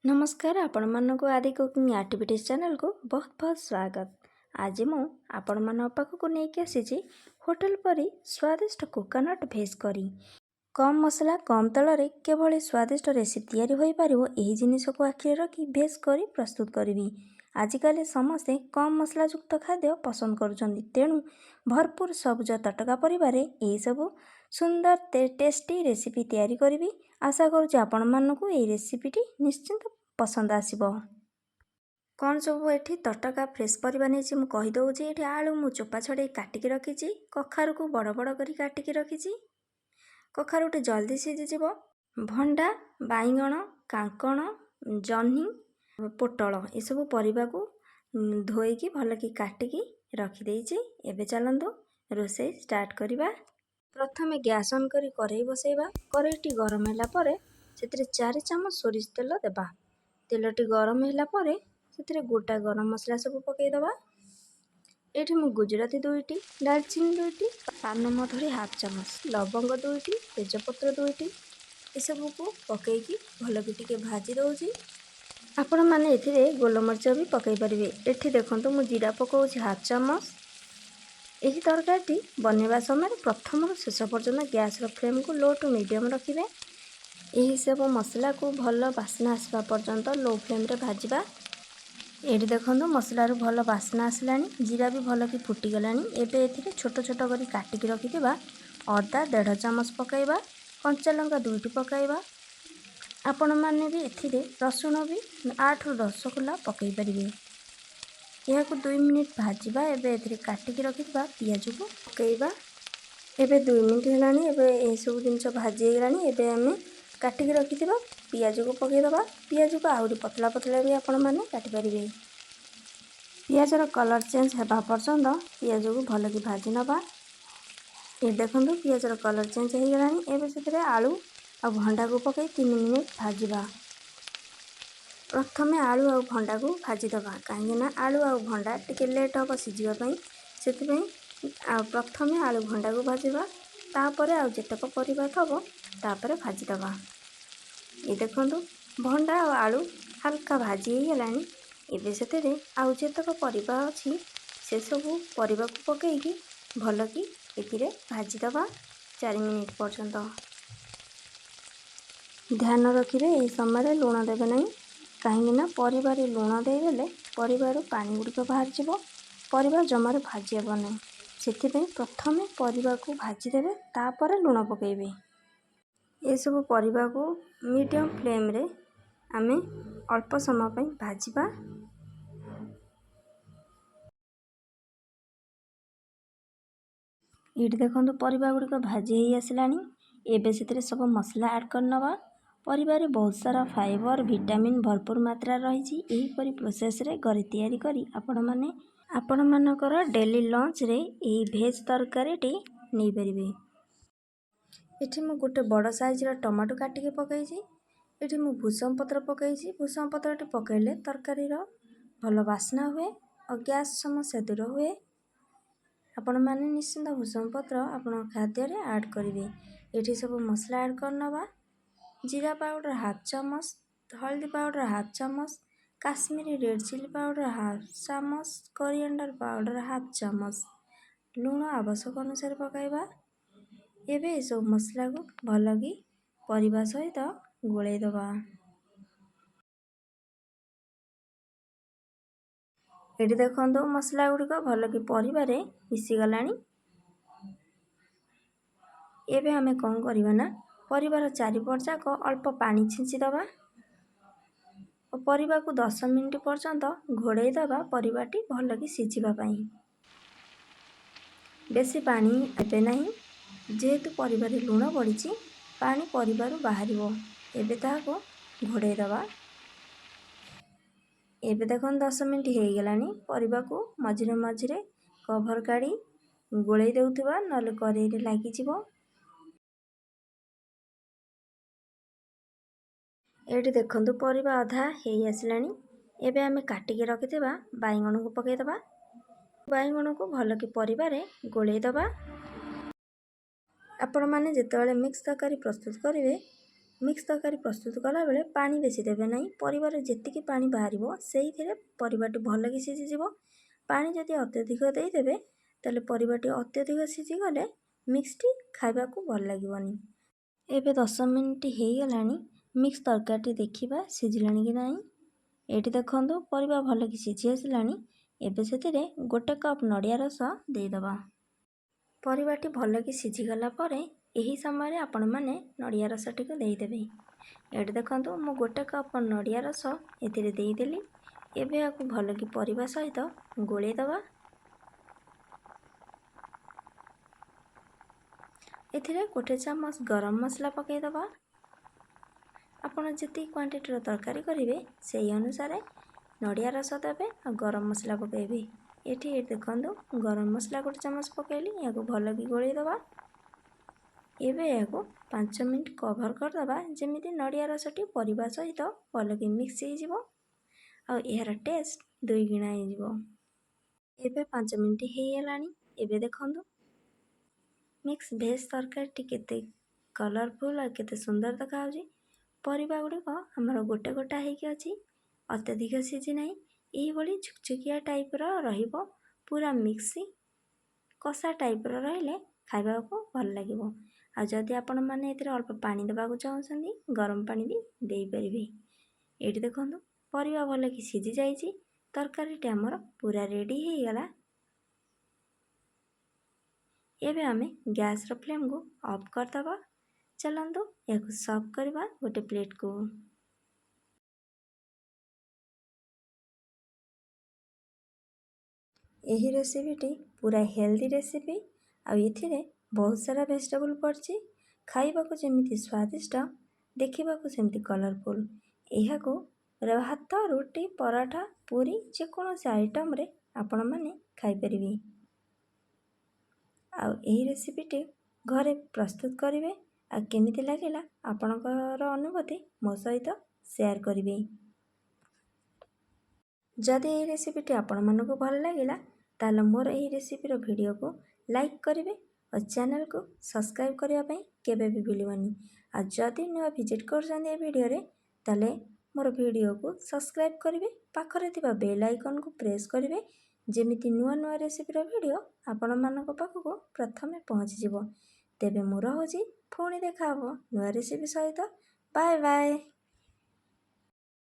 ନମସ୍କାର, ଆପଣମାନଙ୍କୁ ଆଦି କୁକିଂ ଆକ୍ଟିଭିଟିଜ୍ ଚ୍ୟାନେଲକୁ ବହୁତ ବହୁତ ସ୍ୱାଗତ। ଆଜି ମୁଁ ଆପଣମାନଙ୍କ ପାଖକୁ ନେଇକି ଆସିଛି ହୋଟେଲ ପରି ସ୍ୱାଦିଷ୍ଟ କୋକୋନଟ୍ ଭେଜ୍ କରି। କମ୍ ମସଲା, କମ୍ ତେଲରେ କିଭଳି ସ୍ୱାଦିଷ୍ଟ ରେସିପି ତିଆରି ହୋଇପାରିବ, ଏହି ଜିନିଷକୁ ଆଖିରେ ରଖି ଭେଜ୍ କରି ପ୍ରସ୍ତୁତ କରିବି। ଆଜିକାଲି ସମସ୍ତେ କମ୍ ମସଲାଯୁକ୍ତ ଖାଦ୍ୟ ପସନ୍ଦ କରୁଛନ୍ତି, ତେଣୁ ଭରପୁର ସବୁଜ ତଟକା ପରିବାରେ ଏହିସବୁ ସୁନ୍ଦର ଟେଷ୍ଟି ରେସିପି ତିଆରି କରିବି। ଆଶା କରୁଛି ଆପଣମାନଙ୍କୁ ଏହି ରେସିପିଟି ନିଶ୍ଚିନ୍ତ ପସନ୍ଦ ଆସିବ। କ'ଣ ସବୁ ଏଠି ତଟକା ଫ୍ରେଶ୍ ପରିବା ନେଇଛି, ମୁଁ କହିଦେଉଛି। ଏଠି ଆଳୁ ମୁଁ ଚୋପା ଛଡ଼େଇ କାଟିକି ରଖିଛି। କଖାରୁକୁ ବଡ଼ ବଡ଼ କରି କାଟିକି ରଖିଛି। କଖାରୁଟି ଜଲ୍ଦି ସିଝିଯିବ। ଭଣ୍ଡା, ବାଇଗଣ, କାଙ୍କଣ, ଜହ୍ନି, ପୋଟଳ ଏସବୁ ପରିବାକୁ ଧୋଇକି ଭଲକି କାଟିକି ରଖିଦେଇଛି। ଏବେ ଚାଲନ୍ତୁ ରୋଷେଇ ଷ୍ଟାର୍ଟ କରିବା। ପ୍ରଥମେ ଗ୍ୟାସ୍ ଅନ୍ କରି କରେଇ ବସେଇବା। କରେଇଟି ଗରମ ହେଲା ପରେ ସେଥିରେ 4 ଚାମଚ ସୋରିଷ ତେଲ ଦେବା। ତେଲଟି ଗରମ ହେଲା ପରେ ସେଥିରେ ଗୋଟା ଗରମ ମସଲା ସବୁ ପକାଇଦେବା। ଏଇଠି ମୁଁ ଗୁଜୁରାତି 2ଟି, ଡାଲଚିନି 2ଟି, ପାନମଧୁରୀ ହାଫ୍ ଚାମଚ, ଲବଙ୍ଗ 2ଟି, ତେଜପତ୍ର 2ଟି, ଏସବୁକୁ ପକାଇକି ଭଲକି ଟିକେ ଭାଜି ଦେଉଛି। ଆପଣମାନେ ଏଥିରେ ଗୋଲମରିଚ ବି ପକାଇ ପାରିବେ। ଏଠି ଦେଖନ୍ତୁ, ମୁଁ ଜିରା ପକାଉଛି ହାଫ୍ ଚାମଚ। ଏହି ତରକାରୀଟି ବନେଇବା ସମୟରେ ପ୍ରଥମରୁ ଶେଷ ପର୍ଯ୍ୟନ୍ତ ଗ୍ୟାସ୍ର ଫ୍ଲେମ୍କୁ ଲୋ ଟୁ ମିଡ଼ିୟମ୍ ରଖିବେ। ଏହିସବୁ ମସଲାକୁ ଭଲ ବାସ୍ନା ଆସିବା ପର୍ଯ୍ୟନ୍ତ ଲୋ ଫ୍ଲେମ୍ରେ ଭାଜିବା। ଏଇଠି ଦେଖନ୍ତୁ, ମସଲାରୁ ଭଲ ବାସ୍ନା ଆସିଲାଣି, ଜିରା ବି ଭଲକି ଫୁଟିଗଲାଣି। ଏବେ ଏଥିରେ ଛୋଟ ଛୋଟ କରି କାଟିକି ରଖିଥିବା ଅଦା ଦେଢ଼ ଚାମଚ ପକାଇବା, କଞ୍ଚା ଲଙ୍କା 2ଟି ପକାଇବା। ଆପଣମାନେ ବି ଏଥିରେ ରସୁଣ ବି 8ରୁ 10 କୋଲା ପକାଇ ପାରିବେ। ଏହାକୁ 2 ମିନିଟ୍ ଭାଜିବା। ଏବେ ଏଥିରେ କାଟିକି ରଖିଥିବା ପିଆଜକୁ ପକାଇବା। ଏବେ 2 ମିନିଟ୍ ହେଲାଣି। ଏବେ ଏସବୁ ଜିନିଷ ଭାଜି ହେଇଗଲାଣି। ଏବେ ଆମେ କାଟିକି ରଖିଥିବା ପିଆଜକୁ ପକାଇଦେବା। ପିଆଜକୁ ଆହୁରି ପତଳା ପତଳା ବି ଆପଣମାନେ କାଟିପାରିବେ। ପିଆଜର କଲର୍ ଚେଞ୍ଜ ହେବା ପର୍ଯ୍ୟନ୍ତ ପିଆଜକୁ ଭଲକି ଭାଜି ନେବା। ଏ ଦେଖନ୍ତୁ, ପିଆଜର କଲର୍ ଚେଞ୍ଜ ହେଇଗଲାଣି। ଏବେ ସେଥିରେ ଆଳୁ ଆଉ ଭଣ୍ଡାକୁ ପକାଇ 3 ମିନିଟ୍ ଭାଜିବା। ପ୍ରଥମେ ଆଳୁ ଆଉ ଭଣ୍ଡାକୁ ଭାଜିଦେବା, କାହିଁକିନା ଆଳୁ ଆଉ ଭଣ୍ଡା ଟିକେ ଲେଟ୍ ହେବ ସିଝିବା ପାଇଁ। ସେଥିପାଇଁ ଆଉ ପ୍ରଥମେ ଆଳୁ ଭଣ୍ଡାକୁ ଭାଜିବା, ତାପରେ ଆଉ ଯେତେକ ପରିବା ଥବ ତାପରେ ଭାଜିଦେବା। ଏ ଦେଖନ୍ତୁ, ଭଣ୍ଡା ଆଉ ଆଳୁ ହାଲକା ଭାଜି ହେଇଗଲାଣି। ଏବେ ସେଥିରେ ଆଉ ଯେତେକ ପରିବା ଅଛି, ସେସବୁ ପରିବାକୁ ପକାଇକି ଭଲକି ଏଥିରେ ଭାଜିଦେବା 4 ମିନିଟ୍ ପର୍ଯ୍ୟନ୍ତ। ଧ୍ୟାନ ରଖିବେ, ଏହି ସମୟରେ ଲୁଣ ଦେବେ ନାହିଁ, କାହିଁକିନା ପରିବାରେ ଲୁଣ ଦେଇଦେଲେ ପରିବାରୁ ପାଣି ଗୁଡ଼ିକ ବାହାରିଯିବ, ପରିବା ଜମାରୁ ଭାଜି ହେବ ନାହିଁ। ସେଥିପାଇଁ ପ୍ରଥମେ ପରିବାକୁ ଭାଜିଦେବେ, ତାପରେ ଲୁଣ ପକାଇବେ। ଏସବୁ ପରିବାକୁ ମିଡ଼ିୟମ୍ ଫ୍ଲେମ୍ରେ ଆମେ ଅଳ୍ପ ସମୟ ପାଇଁ ଭାଜିବା। ଏଇଠି ଦେଖନ୍ତୁ, ପରିବା ଗୁଡ଼ିକ ଭାଜି ହେଇ ଆସିଲାଣି। ଏବେ ସେଥିରେ ସବୁ ମସଲା ଆଡ଼୍ କରିନେବା। ପରିବାରେ ବହୁତ ସାରା ଫାଇବର, ଭିଟାମିନ୍ ଭରପୁର ମାତ୍ରାରେ ରହିଛି। ଏହିପରି ପ୍ରୋସେସ୍ରେ ଘରେ ତିଆରି କରି ଆପଣମାନେ ଆପଣମାନଙ୍କର ଡେଲି ଲଞ୍ଚରେ ଏହି ଭେଜ୍ ତରକାରୀଟି ନେଇପାରିବେ। ଏଠି ମୁଁ ଗୋଟେ ବଡ଼ ସାଇଜ୍ର ଟମାଟୋ କାଟିକି ପକାଇଛି। ଏଠି ମୁଁ ଭୃସଙ୍ଗ ପତ୍ର ପକାଇଛି। ଭୃସଙ୍ଗ ପତ୍ରଟି ପକାଇଲେ ତରକାରୀର ଭଲ ବାସ୍ନା ହୁଏ ଆଉ ଗ୍ୟାସ୍ ସମସ୍ୟା ଦୂର ହୁଏ। ଆପଣମାନେ ନିଶ୍ଚିନ୍ତ ଭୃସଙ୍ଗ ପତ୍ର ଆପଣଙ୍କ ଖାଦ୍ୟରେ ଆଡ଼୍ କରିବେ। ଏଠି ସବୁ ମସଲା ଆଡ଼୍ କରିନେବା। ଜିରା ପାଉଡ଼ର ହାଫ୍ ଚାମଚ, ହଳଦୀ ପାଉଡ଼ର ହାଫ୍ ଚାମଚ, Kashmiri red chilli powder half ଚାମଚ, କରିଆଣ୍ଡର ପାଉଡ଼ର ହାଫ୍ ଚାମଚ, ଲୁଣ ଆବଶ୍ୟକ ଅନୁସାରେ ପକାଇବା। ଏବେ ଏସବୁ ମସଲାକୁ ଭଲକି ପରିବା ସହିତ ଗୋଳେଇ ଦେବା। ଏଠି ଦେଖନ୍ତୁ, ମସଲା ଗୁଡ଼ିକ ଭଲକି ପରିବାରେ ମିଶିଗଲାଣି। ଏବେ ଆମେ କ'ଣ କରିବା ନା ପରିବାର ଚାରିପଟ ଯାକ ଅଳ୍ପ ପାଣି ଛିଞ୍ଚି ଦେବା ଓ ପରିବାକୁ 10 ମିନିଟ୍ ପର୍ଯ୍ୟନ୍ତ ଘୋଡ଼େଇ ଦେବା, ପରିବାଟି ଭଲକି ସିଝିବା ପାଇଁ। ବେଶୀ ପାଣି ଦେବେ ନାହିଁ, ଯେହେତୁ ପରିବାରେ ଲୁଣ ପଡ଼ିଛି, ପାଣି ପରିବାରୁ ବାହାରିବ। ଏବେ ତାହାକୁ ଘୋଡ଼େଇ ଦେବା। ଏବେ ଦେଖନ୍ତୁ, 10 ମିନିଟ୍ ହେଇଗଲାଣି। ପରିବାକୁ ମଝିରେ ମଝିରେ କଭର୍ କାଢ଼ି ଗୋଳେଇ ଦେଉଥିବା, ନହେଲେ କରେଇରେ ଲାଗିଯିବ। ଏଇଠି ଦେଖନ୍ତୁ, ପରିବା ଅଧା ହେଇ ଆସିଲାଣି। ଏବେ ଆମେ କାଟିକି ରଖିଥିବା ବାଇଗଣକୁ ପକାଇଦେବା। ବାଇଗଣକୁ ଭଲକି ପରିବାରେ ଗୋଳେଇ ଦେବା। ଆପଣମାନେ ଯେତେବେଳେ ମିକ୍ସ ତରକାରୀ ପ୍ରସ୍ତୁତ କରିବେ, ମିକ୍ସ ତରକାରୀ ପ୍ରସ୍ତୁତ କଲାବେଳେ ପାଣି ବେଶୀ ଦେବେ ନାହିଁ। ପରିବାରେ ଯେତିକି ପାଣି ବାହାରିବ, ସେଇଥିରେ ପରିବାଟି ଭଲକି ସିଝିଯିବ। ପାଣି ଯଦି ଅତ୍ୟଧିକ ଦେଇଦେବେ, ତାହେଲେ ପରିବାଟି ଅତ୍ୟଧିକ ସିଝିଗଲେ ମିକ୍ସଟି ଖାଇବାକୁ ଭଲ ଲାଗିବନି। ଏବେ 10 ମିନିଟ୍ ହେଇଗଲାଣି। ମିକ୍ସ ତରକାରୀଟି ଦେଖିବା ସିଝିଲାଣି କି ନାହିଁ। ଏଇଠି ଦେଖନ୍ତୁ, ପରିବା ଭଲକି ସିଝି ଆସିଲାଣି। ଏବେ ସେଥିରେ 1 କପ୍ ନଡ଼ିଆ ରସ ଦେଇଦେବା। ପରିବାଟି ଭଲକି ସିଝିଗଲା ପରେ ଏହି ସମୟରେ ଆପଣମାନେ ନଡ଼ିଆ ରସଟିକୁ ଦେଇଦେବେ। ଏଇଠି ଦେଖନ୍ତୁ, ମୁଁ 1 କପ୍ ନଡ଼ିଆ ରସ ଏଥିରେ ଦେଇଦେଲି। ଏବେ ଏହାକୁ ଭଲକି ପରିବା ସହିତ ଗୋଳେଇ ଦେବା। ଏଥିରେ 1 ଚାମଚ ଗରମ ମସଲା ପକାଇଦେବା। ଆପଣ ଯେତିକି କ୍ୱାଣ୍ଟିଟିର ତରକାରୀ କରିବେ, ସେଇ ଅନୁସାରେ ନଡ଼ିଆ ରସ ଦେବେ ଆଉ ଗରମ ମସଲା ପକାଇବେ। ଏଠି ଦେଖନ୍ତୁ, ଗରମ ମସଲା 1 ଚାମଚ ପକାଇଲି। ଏହାକୁ ଭଲକି ଗୋଳେଇ ଦେବା। ଏବେ ଏହାକୁ 5 ମିନିଟ୍ କଭର୍ କରିଦେବା, ଯେମିତି ନଡ଼ିଆ ରସଟି ପରିବା ସହିତ ଭଲକି ମିକ୍ସ ହେଇଯିବ ଆଉ ଏହାର ଟେଷ୍ଟ ଦୁଇଗୁଣା ହେଇଯିବ। ଏବେ 5 ମିନିଟ୍ ହେଇଗଲାଣି। ଏବେ ଦେଖନ୍ତୁ, ମିକ୍ସ ଭେଜ୍ ତରକାରୀଟି କେତେ କଲରଫୁଲ୍ ଆଉ କେତେ ସୁନ୍ଦର ଦେଖାଯାଉଛି। ପରିବା ଗୁଡ଼ିକ ଆମର ଗୋଟା ଗୋଟା ହେଇକି ଅଛି, ଅତ୍ୟଧିକ ସିଝି ନାହିଁ। ଏଇଭଳି ଝୁକଝୁକିଆ ଟାଇପ୍ର ରହିବ। ପୁରା ମିକ୍ସ କଷା ଟାଇପ୍ର ରହିଲେ ଖାଇବାକୁ ଭଲ ଲାଗିବ। ଆଉ ଯଦି ଆପଣମାନେ ଏଥିରେ ଅଳ୍ପ ପାଣି ଦେବାକୁ ଚାହୁଁଛନ୍ତି, ଗରମ ପାଣି ବି ଦେଇପାରିବେ। ଏଇଠି ଦେଖନ୍ତୁ, ପରିବା ଭଲକି ସିଝି ଯାଇଛି। ତରକାରୀଟି ଆମର ପୁରା ରେଡ଼ି ହେଇଗଲା। ଏବେ ଆମେ ଗ୍ୟାସ୍ର ଫ୍ଲେମ୍କୁ ଅଫ୍ କରିଦେବା। ଚାଲନ୍ତୁ, ଏହାକୁ ସର୍ଭ କରିବା ଗୋଟେ ପ୍ଲେଟ୍କୁ। ଏହି ରେସିପିଟି ପୁରା ହେଲ୍ଦି ରେସିପି ଆଉ ଏଥିରେ ବହୁତ ସାରା ଭେଜିଟେବୁଲ୍ ପଡ଼ିଛି। ଖାଇବାକୁ ଯେମିତି ସ୍ୱାଦିଷ୍ଟ, ଦେଖିବାକୁ ସେମିତି କଲରଫୁଲ୍। ଏହାକୁ ଭାତ, ରୁଟି, ପରଠା, ପୁରୀ, ଯେକୌଣସି ଆଇଟମ୍ରେ ଆପଣମାନେ ଖାଇପାରିବେ। ଆଉ ଏହି ରେସିପିଟି ଘରେ ପ୍ରସ୍ତୁତ କରିବେ ଆଉ କେମିତି ଲାଗିଲା ଆପଣଙ୍କର ଅନୁଭୂତି ମୋ ସହିତ ସେୟାର କରିବେ। ଯଦି ଏହି ରେସିପିଟି ଆପଣମାନଙ୍କୁ ଭଲ ଲାଗିଲା, ତାହେଲେ ମୋର ଏହି ରେସିପିର ଭିଡ଼ିଓକୁ ଲାଇକ୍ କରିବେ ଓ ଚ୍ୟାନେଲକୁ ସବସ୍କ୍ରାଇବ୍ କରିବା ପାଇଁ କେବେ ବି ଭୁଲିବନି। ଆଉ ଯଦି ନୂଆ ଭିଜିଟ୍ କରୁଛନ୍ତି ଏ ଭିଡ଼ିଓରେ, ତାହେଲେ ମୋର ଭିଡ଼ିଓକୁ ସବସ୍କ୍ରାଇବ୍ କରିବେ, ପାଖରେ ଥିବା ବେଲ୍ ଆଇକନ୍କୁ ପ୍ରେସ୍ କରିବେ, ଯେମିତି ନୂଆ ନୂଆ ରେସିପିର ଭିଡ଼ିଓ ଆପଣମାନଙ୍କ ପାଖକୁ ପ୍ରଥମେ ପହଞ୍ଚିଯିବ। ତେବେ ମୁଁ ରହୁଛି। ପୁଣି ଦେଖା ହେବ ନୂଆ ରେସିପି ସହିତ। Bye bye.